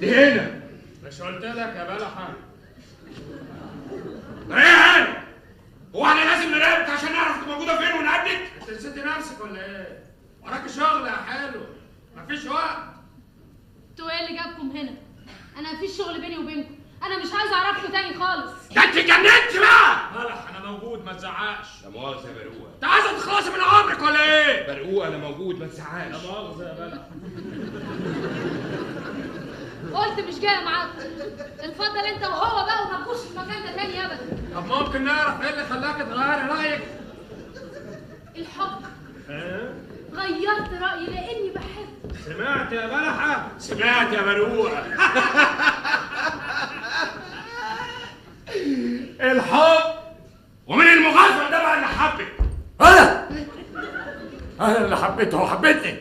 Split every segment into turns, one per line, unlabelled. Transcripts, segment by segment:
دي هنا.
مش قلت لك يا بلحه؟
ايه هنا؟ هو احنا لازم نراقبك عشان نعرف انت موجودة فين ونقابلك؟
انت نسيتي نفسك ولا ايه؟ وراك شغل يا حلو، مفيش وقت.
انتوا ايه اللي جابكم هنا؟ انا مفيش شغل بيني وبينكم، انا مش عايزه اعرفكم تاني خالص.
ده انت اتجننتي بقى.
بلح انا موجود ما تزعقش.
لا مؤاخذة يا برقوقه.
انت عايزه تخلصي من عمرك ولا ايه؟
برقوقه انا موجود ما تزعقش.
لا مؤاخذة يا بلح.
قلت مش جاية معاكم. اتفضل انت وهو بقى وما تجوش المكان ده تاني ابدا.
طب ممكن نعرف ايه اللي خلاك تغيري رايك؟
الحب. ايه؟ غيرت رايي لاني بحب.
سمعت يا بلحه؟
سمعت يا برقوقه. الحب. ومن المغازل ده بقى اللي حبك؟ انا اللي حبيته وحبتني.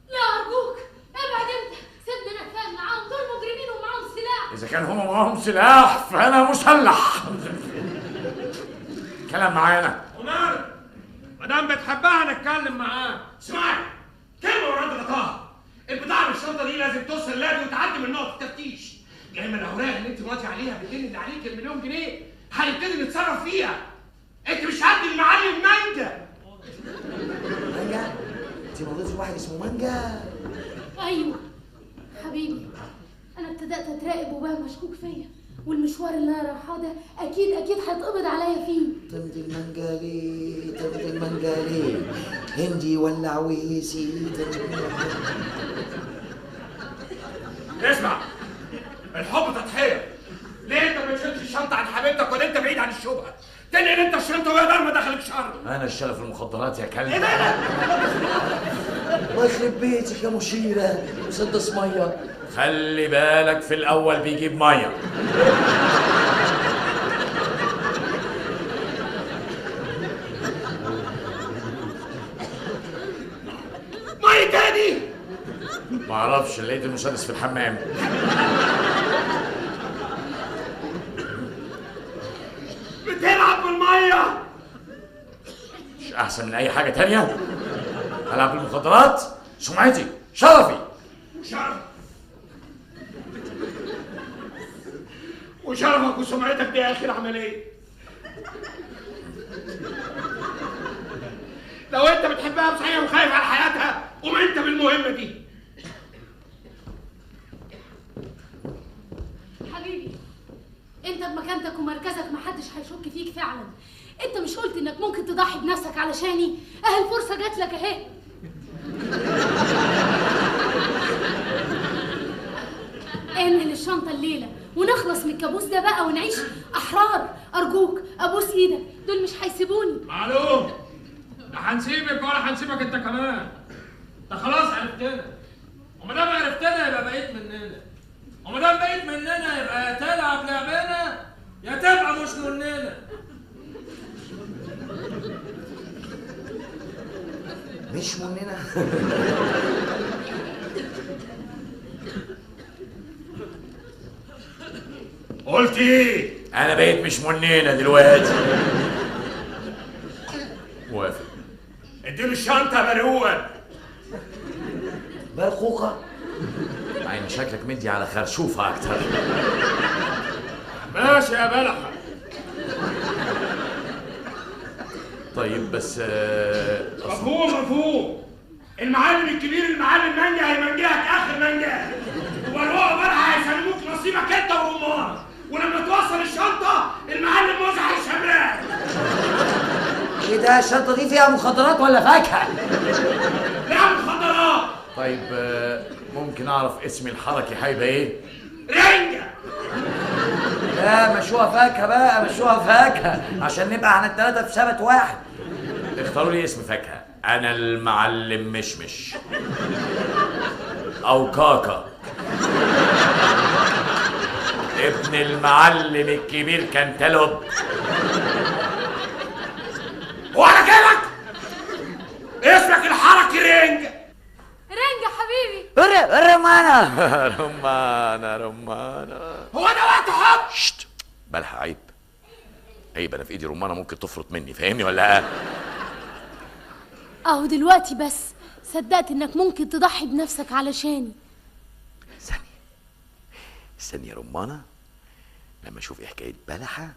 لا ارجوك ابعد انت، سيبني انا اتفاهم معاهم، دول مجرمين ومعاهم سلاح.
اذا كان هما معاهم سلاح فانا مسلح. كلام معانا.
عمر ما دام بتحبها نتكلم معاك.
اسمعي كلمة ورد غطاها. البضاعة اللي في الشنطة دي لازم توصل لادي وتعدي من نقطة التفتيش. يا اما الاوراق اللي انت ماضي عليها بالدين اللي عليك المليون جنيه هنبتدي نتصرف فيها. انت مش قد المعلم مانجا.
مانجا؟ انت مضيتي واحد اسمه مانجا؟
ايوه حبيبي، انا ابتدأت اتراقب وبقى مشكوك فيا، والمشوار اللي انا رايحاه ده اكيد اكيد هيتقبض عليا فيه.
تمضي المانجا ليه؟ تمضي المانجا ليه؟ هندي ولا عويسي؟
اسمع، الحب تضحية. ليه انت ما تشيلش الشنطة عن حبيبتك ولا انت بعيد عن الشبهة؟ تنقل انت الشنطة وهي دار ما دخلك شر.
انا اشتغل في المخدرات يا كلب.
ايه ده؟
الله يخرب بيتك يا مشيرة، مسدس مية.
خلي بالك في الاول بيجيب مية.
مية تاني؟
معرفش، لقيت المسدس في الحمام.
بتلعب بالمية؟
مش احسن من اي حاجة تانية؟ العب بالمخدرات؟ سمعتي، شرفي.
شرف وشرفك وسمعتك دي اخر عملية. لو انت بتحبها بصحيح وخايف على حياتها قوم انت بالمهمه دي.
حبيبي انت بمكانتك ومركزك محدش هيشك فيك فعلا. انت مش قلت انك ممكن تضحي بنفسك علشاني؟ اهي الفرصة جات لك اهي. انقل الشنطة الليلة ونخلص من الكابوس ده بقى ونعيش احرار. ارجوك ابوس ايدك، دول مش هيسيبوني.
معلوم، لا هنسيبك ولا هنسيبك انت كمان. انت خلاص عرفتنا، وما دام عرفتنا يبقى بقيت مننا، وما دام بقيت مننا يبقى يا تلعب لعبنا يا تبقى مش مننا.
مش مننا؟
قلت ايه؟
انا بقيت مش مننا دلوقتي. موافق.
اديله الشنطة يا برقوقه.
برقوقه؟
مع ان شكلك مدي على خرشوفه اكتر.
ماشي يا بلحه.
طيب بس
مفهوم مفهوم. المعلم الكبير المعلم مانجا هيمنجهك اخر منجاه، وبرقوقه بلحه هيسلموك نصيبك انت ورمان، ولما توصل الشنطة المعلم موزة هيشمرك.
ايه ده؟ الشنطة دي فيها مخدرات ولا فاكهة؟
لا مخدرات.
طيب ممكن اعرف اسم الحركي هيبقى ايه؟
رنجه.
لا مشوها فاكهة بقى، مشوها فاكهة عشان نبقى احنا الثلاثة في سبت واحد.
اختاروا لي اسم فاكهة. انا المعلم مشمش او كاكا. ابن المعلم الكبير كنتالوب.
وعلى كيفك اسمك الحركي رنجة.
رنجة حبيبي.
رمانة
رمانة رمانة.
هو ده وقت حب؟
شت بلحق، عيب عيب، انا في ايدي رمانة ممكن تفرط مني، فاهمني ولا؟
اهو دلوقتي بس صدقت انك ممكن تضحي بنفسك علشاني.
ثانية، استني يا رمانه لما اشوف ايه حكاية بلحه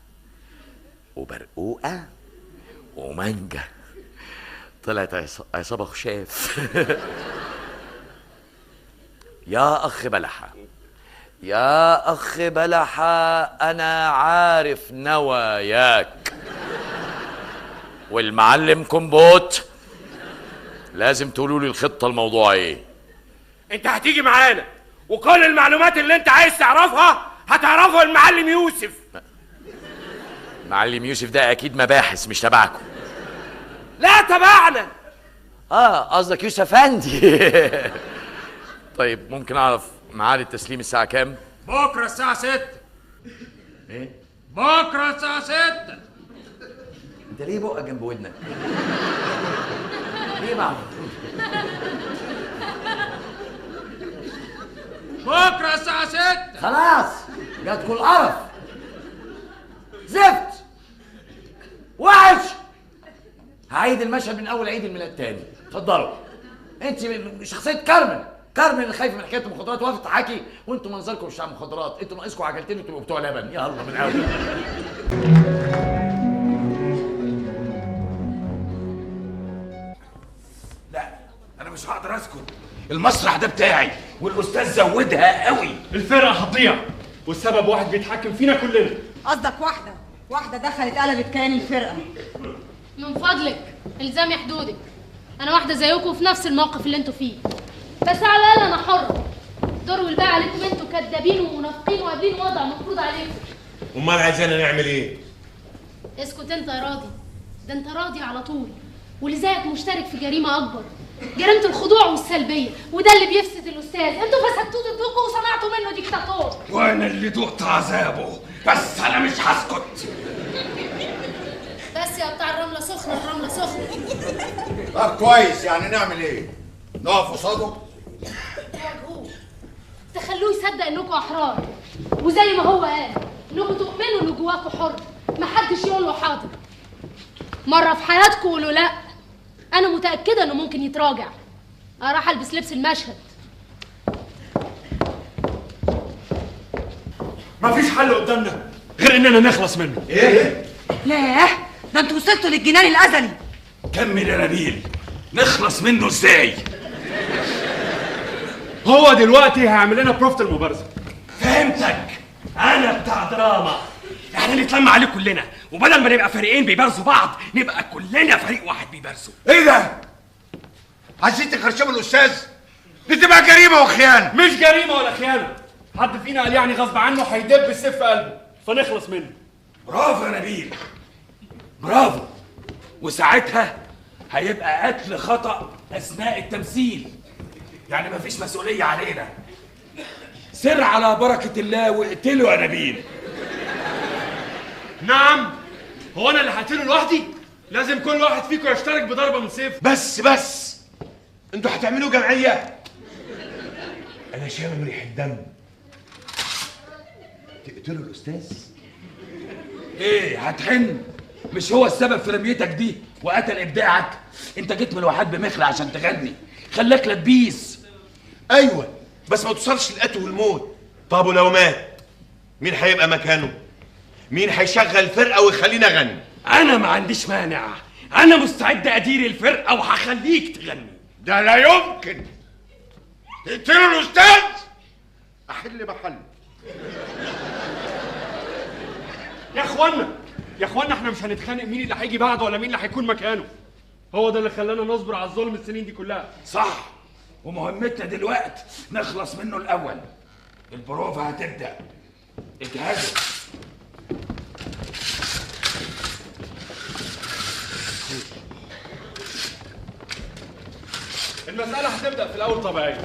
وبرقوقه ومانجا. طلعت عصابة خشاف. يا اخ بلحه، يا اخ بلحه، انا عارف نواياك. والمعلم كومبوت لازم تقولوا لي الخطة الموضوع ايه.
انت هتيجي معانا وكل المعلومات اللي انت عايز تعرفها هتعرفها المعلم يوسف.
معلم يوسف ده اكيد مباحث مش تبعكم.
لا تبعنا.
قصدك يوسف افندي. طيب ممكن اعرف ميعاد التسليم الساعة كام؟
بكره الساعة 6.
ايه؟
بكره الساعة 6.
انت ليه بقك جنب ودنك؟ ليه معمول؟
بكره الساعة 6.
خلاص جاتكوا القرف. زفت وحش. هعيد المشهد من اول عيد الميلاد تاني. اتفضلوا. انت شخصية كارمن، كارمن اللي خايفة من حكاية المخدرات واقفة تحكي، وانتوا منظركم مش بتاع مخدرات، انتوا ناقصكم عجلتين وتبقوا بتوع لبن. يلا من اول.
لا انا مش هقدر اسكت، المسرح ده بتاعي والاستاذ زودها قوي.
الفرقة هتضيع والسبب واحد بيتحكم فينا كلنا.
قصدك واحدة، واحدة دخلت قلبت كيان الفرقة.
من فضلك الزمي حدودك، انا واحدة زيكم في نفس الموقف اللي انتوا فيه، بس على الاقل انا حره. دور والباقي عليكم انتوا كدابين ومنافقين وقابلين وضع مفروض عليكم.
امال عايزانا نعمل ايه؟
اسكت انت يا راضي، ده انت راضي على طول، واللي زيك مشترك في جريمة اكبر، جريمة الخضوع والسلبيه، وده اللي بيفسد الاستاذ. انتوا فسدتوه ضدكم وصنعتوا منه ديكتاتور.
وانا اللي دقت عذابه، بس انا مش هسكت.
بس يا بتاع الرملة سخنة، الرملة سخنة.
طب كويس، يعني نعمل ايه؟ نقف قصاده؟
تواجهوه، تخلوه يصدق انكم احرار، وزي ما هو قال انكم تؤمنوا ان جواكم حر، محدش يقول له حاضر. مرة في حياتكم قولوا لا. انا متاكدة انه ممكن يتراجع. انا راح البس لبس المشهد.
مفيش حل قدامنا غير اننا نخلص منه.
ايه؟
لا ده انتوا وصلتوا للجنان الازلي.
كمل يا نبيل، نخلص منه ازاي؟
هو دلوقتي هيعمل لنا بروفة المبارزة.
فهمتك، انا بتاع دراما. احنا نتلم عليه كلنا، وبدل ما نبقى فريقين بيبارزوا بعض نبقى كلنا فريق واحد بيبارزوا.
ايه ده؟ عايزين تخرشموا الاستاذ؟ دي تبقى جريمة وخيانة.
مش جريمة ولا خيانة، حد فينا قال يعني غصب عنه هيدب السيف في قلبه، فنخلص منه.
برافو يا نبيل، برافو. وساعتها هيبقى قتل خطأ أثناء التمثيل، يعني مفيش مسؤولية علينا. سر على بركة الله واقتله يا نبيل.
نعم، هو أنا اللي هقتله لوحدي؟ لازم كل واحد فيكم يشترك بضربة من سيف.
بس انتوا هتعملوا جمعية؟ أنا شامم ريحة دم. تقتلوا الأستاذ؟
إيه هتحن؟ مش هو السبب في رميتك دي وقتل ابداعك؟ انت جيت من الواحات بمخلة عشان تغني، خلاك لبيس.
ايوه بس ما توصلش للقتل والموت. طب ولو مات مين هيبقى مكانه؟ مين هيشغل فرقه ويخليني اغني؟
انا ما عنديش مانع، انا مستعد ادير الفرقة وهخليك تغني.
ده لا يمكن. تقتلوا الاستاذ؟ احل محله.
يا اخوانا يا اخوانا، احنا مش هنتخانق مين اللي هيجي بعده ولا مين اللي هيكون مكانه. هو ده اللي خلانا نصبر على الظلم السنين دي كلها.
صح، ومهمتنا دلوقتي نخلص منه الاول. البروفه هتبدا، اجهزوا.
المسألة هتبدأ في الأول طبيعية،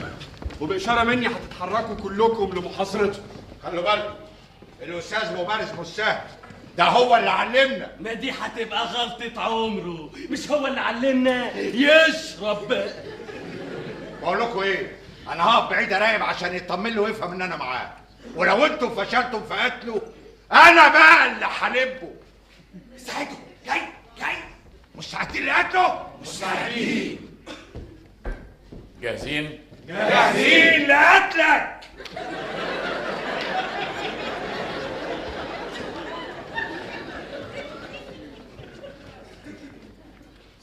وبإشارة مني هتتحركوا كلكم لمحاصرته.
خلوا بالكم، الأستاذ مبارز مش سهل، ده هو اللي علمنا.
ما دي هتبقى غلطة عمره، مش هو اللي علمنا يشرب.
بقول لكم ايه، انا هقف بعيد اراقب عشان يطمن له ويفهم ان انا معاه، ولو انتم فشلتم في قتله انا بقى اللي هلبه. ساعته جاي جاي، مستعدين لقتله؟ مستعدين.
جاهزين؟
جاهزين لقتلك.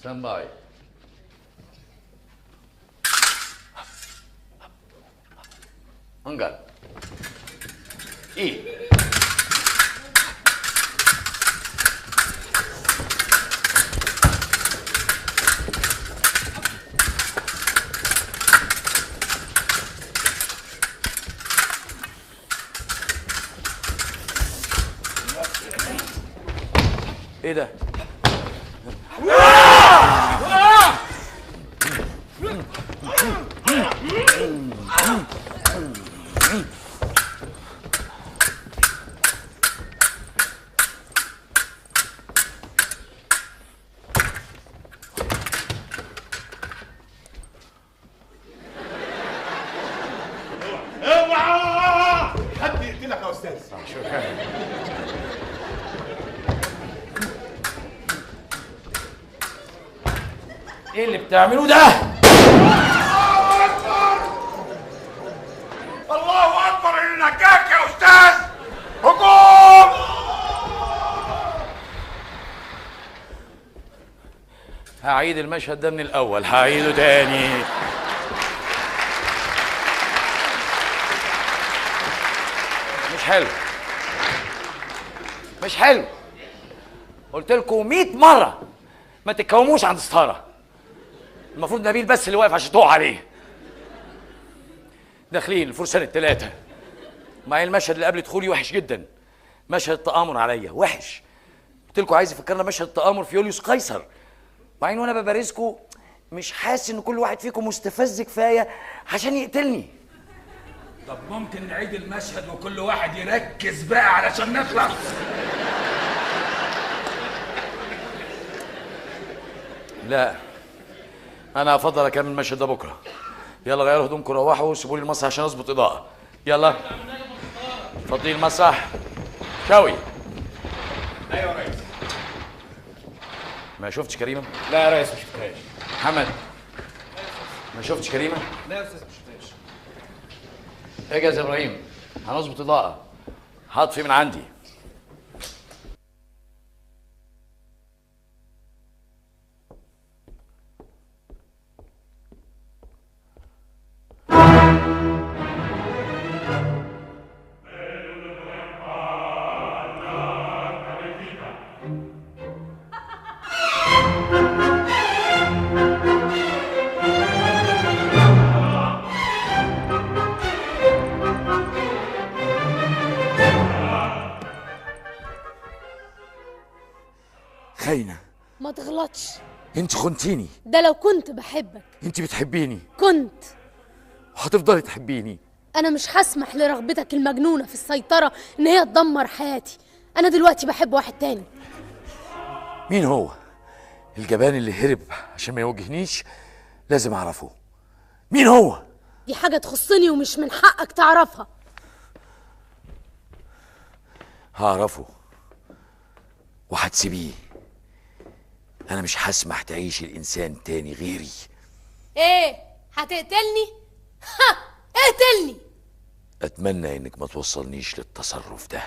stand by. En garde. ايه؟ ايه ده؟
اوعى حد يقتلك يا استاذ.
شكرا. ايه اللي بتعملوه ده؟
الله اكبر، الله اكبر، اللي نجاك يا استاذ. هجوم.
هعيد المشهد ده من الاول، هعيده تاني. مش حلو، مش حلو. قلت لكم 100 مرة ما تتكوموش عند ستارة. المفروض نبيل بس اللي واقف عشان تقع عليه. داخلين الفرسان الثلاثة. معايا المشهد اللي قبل دخولي وحش جدا، مشهد التآمر عليا وحش. قلت لكم عايز يفكرنا مشهد التآمر في يوليوس قيصر. مع ان وانا ببارزكم مش حاسس ان كل واحد فيكم مستفز كفاية عشان يقتلني.
طب ممكن نعيد المشهد وكل واحد يركز بقى علشان نخلص؟
لا، انا افضل اكمل المشهد ده بكره. يلا غيروا هدومكم روحوا وسيبوا لي المسرح عشان اظبط اضاءه. يلا فضي المسرح. شوي.
ايوه يا ريس.
ما شفتش كريمة؟
لا يا ريس ما شفتهاش.
محمد ما شفتش كريمة؟
لا يا استاذ ما شفتهاش.
اجهز يا ابراهيم، هنظبط اضاءه. هطفي من عندي. خاينة.
ما تغلطش.
انت خنتيني.
ده لو كنت بحبك.
انت بتحبيني.
كنت.
وهتفضلي تحبيني.
انا مش هسمح لرغبتك المجنونة في السيطرة ان هي تدمر حياتي. انا دلوقتي بحب واحد تاني.
مين هو؟ الجبان اللي هرب عشان ما يواجهنيش؟ لازم اعرفه. مين هو؟
دي حاجة تخصني ومش من حقك تعرفها.
هعرفه وهتسيبيه. أنا مش هسمح تعيش الإنسان تاني غيري.
إيه؟ هتقتلني؟ ها، اقتلني.
أتمنى إنك ما توصلنيش للتصرف ده.